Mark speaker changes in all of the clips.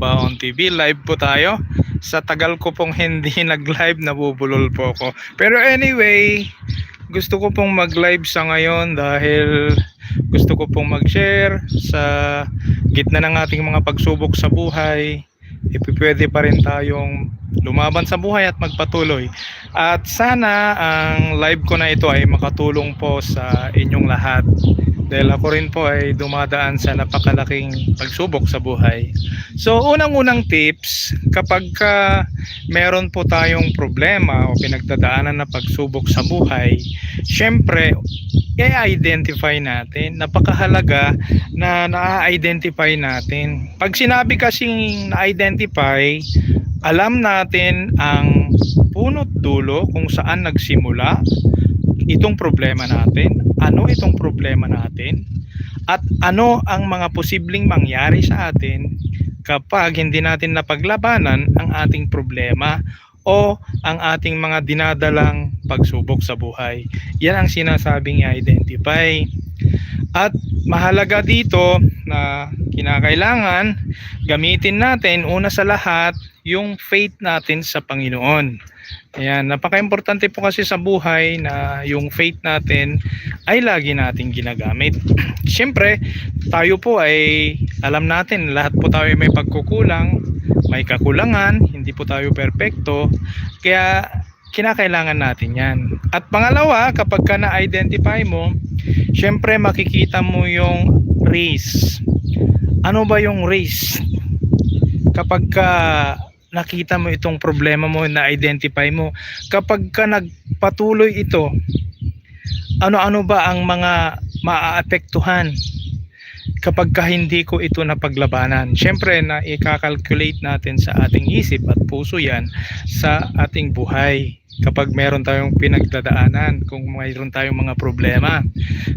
Speaker 1: Baon TV. Live po tayo. Sa tagal ko pong hindi nag-live, nabubulol po ako. Pero anyway, gusto ko pong mag-live sa ngayon dahil gusto ko pong mag-share sa gitna ng ating mga pagsubok sa buhay. Pwede pa rin tayong lumaban sa buhay at magpatuloy. At sana ang live ko na ito ay makatulong po sa inyong lahat. Dahil ako rin po ay dumadaan sa napakalaking pagsubok sa buhay. So unang-unang tips, kapag meron po tayong problema o pinagdadaanan na pagsubok sa buhay, syempre i-identify natin. Napakahalaga na na-identify natin. Pag sinabi kasing na-identify, alam natin ang punot dulo kung saan nagsimula itong problema natin, ano itong problema natin, at ano ang mga posibleng mangyari sa atin kapag hindi natin napaglabanan ang ating problema o ang ating mga dinadalang pagsubok sa buhay. Yan ang sinasabing i-identify. At mahalaga dito na kinakailangan gamitin natin una sa lahat yung faith natin sa Panginoon. Ayan, napaka-importante po kasi sa buhay na yung faith natin ay lagi nating ginagamit. Siyempre, tayo po ay alam natin, lahat po tayo may pagkukulang, may kakulangan, hindi po tayo perpekto, kaya kinakailangan natin yan. At pangalawa, kapag ka na-identify mo, siyempre makikita mo yung race. Ano ba yung race? Kapag ka nakita mo itong problema mo, na-identify mo, kapag ka nagpatuloy ito, ano-ano ba ang mga maaapektuhan kapag ka hindi ko ito napaglabanan? Siyempre na i-calculate natin sa ating isip at puso yan sa ating buhay kapag meron tayong pinagdadaanan, kung mayroon tayong mga problema.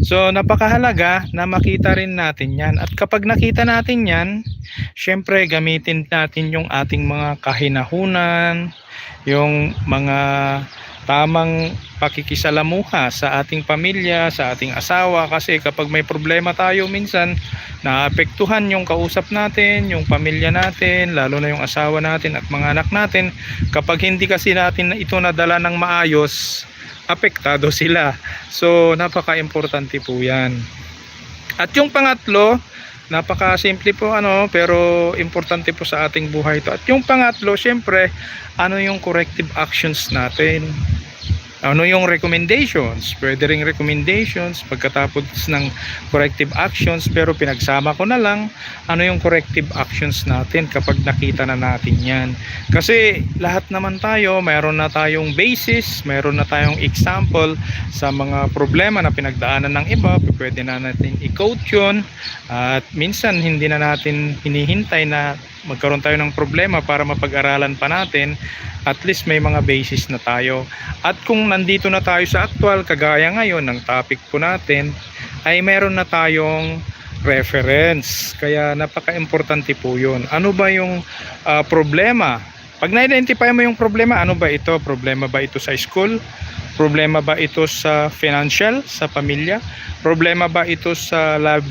Speaker 1: So napakahalaga na makita rin natin yan, at kapag nakita natin yan, syempre gamitin natin yung ating mga kahinahunan, yung mga tamang pakikisalamuha sa ating pamilya, sa ating asawa, kasi kapag may problema tayo minsan naapektuhan yung kausap natin, yung pamilya natin, lalo na yung asawa natin at mga anak natin. Kapag hindi kasi natin ito nadala ng maayos, apektado sila. So napaka-importante po yan. At yung pangatlo, napaka-simple po pero importante po sa ating buhay ito. At yung pangatlo, syempre, ano yung corrective actions natin? Ano yung recommendations? Pwede ring recommendations pagkatapos ng corrective actions, pero pinagsama ko na lang ano yung corrective actions natin kapag nakita na natin yan. Kasi lahat naman tayo, mayroon na tayong basis, mayroon na tayong example sa mga problema na pinagdaanan ng iba. Pwede na natin i-quote yun, at minsan hindi na natin hinihintay na magkaroon tayo ng problema para mapag-aralan pa natin. At least may mga basis na tayo. At kung nandito na tayo sa actual, kagaya ngayon ng topic po natin, ay meron na tayong reference. Kaya napaka-importante po yun. Ano ba yung problema? Pag na-identify mo yung problema, ano ba ito? Problema ba ito sa school? Problema ba ito sa financial, sa pamilya? Problema ba ito sa love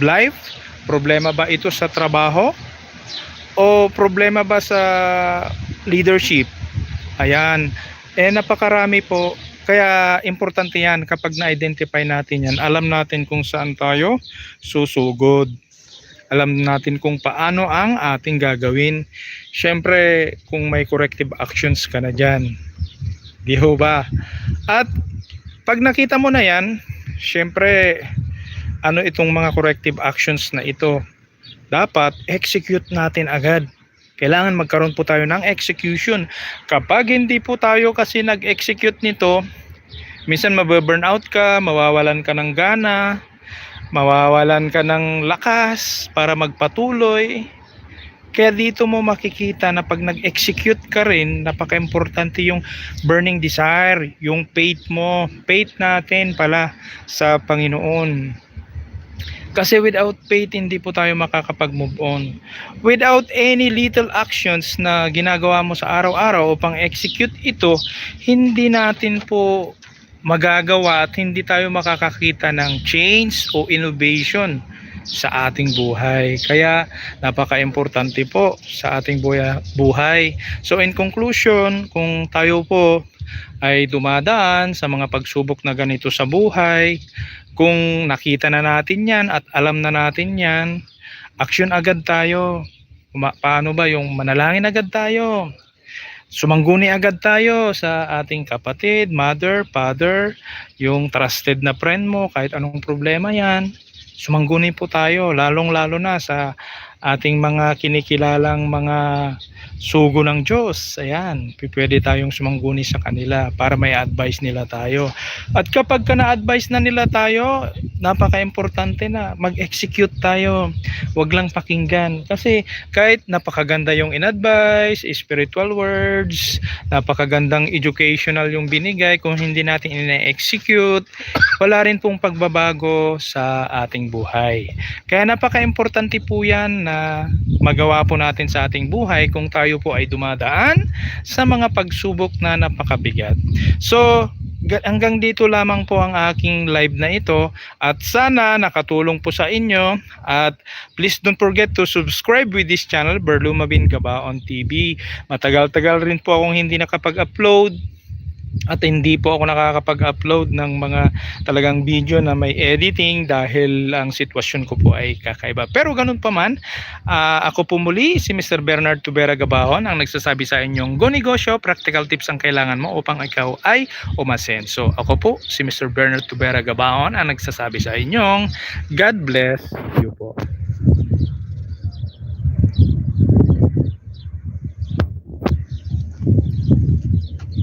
Speaker 1: life? Problema ba ito sa trabaho? O problema ba sa leadership? Ayan. Napakarami po. Kaya importante yan kapag na-identify natin yan. Alam natin kung saan tayo susugod. Alam natin kung paano ang ating gagawin. Siyempre, kung may corrective actions ka na dyan. Di ho ba? At pag nakita mo na yan, siyempre, ano itong mga corrective actions na ito? Dapat execute natin agad. Kailangan magkaroon po tayo ng execution. Kapag hindi po tayo kasi nag-execute nito, minsan mababurnout ka, mawawalan ka ng gana, mawawalan ka ng lakas para magpatuloy. Kaya dito mo makikita na pag nag-execute ka rin, napaka-importante yung burning desire, yung faith mo. Faith natin pala sa Panginoon. Kasi without faith, hindi po tayo makakapag-move on. Without any little actions na ginagawa mo sa araw-araw upang execute ito, hindi natin po magagawa at hindi tayo makakakita ng change o innovation sa ating buhay. Kaya napaka-importante po sa ating buhay. So in conclusion, kung tayo po ay dumadaan sa mga pagsubok na ganito sa buhay, kung nakita na natin yan at alam na natin yan, action agad tayo. Paano ba yung manalangin agad tayo? Sumangguni agad tayo sa ating kapatid, mother, father, yung trusted na friend mo, kahit anong problema yan. Sumangguni po tayo, lalong-lalo na sa ating mga kinikilalang mga sugo ng Diyos. Ayan, pwede tayong sumangguni sa kanila para may advice nila tayo. At kapag na-advise na nila tayo, napaka-importante na mag-execute tayo. Huwag lang pakinggan. Kasi kahit napakaganda yung in-advise, spiritual words, napakagandang educational yung binigay, kung hindi natin ina-execute, wala rin pong pagbabago sa ating buhay. Kaya napaka-importante po yan na magawa po natin sa ating buhay kung tayo po ay dumadaan sa mga pagsubok na napakabigat. So, hanggang dito lamang po ang aking live na ito at sana nakatulong po sa inyo at please don't forget to subscribe with this channel, Berlumabin Gabaon TV. Matagal-tagal rin po akong hindi nakapag-upload at hindi po ako nakakapag-upload ng mga talagang video na may editing dahil ang sitwasyon ko po ay kakaiba. Pero ganun pa man, ako po muli si Mr. Bernard Tubera Gabaon ang nagsasabi sa inyong go negosyo, practical tips ang kailangan mo upang ikaw ay umasenso. Ako po si Mr. Bernard Tubera Gabaon ang nagsasabi sa inyong God bless you po.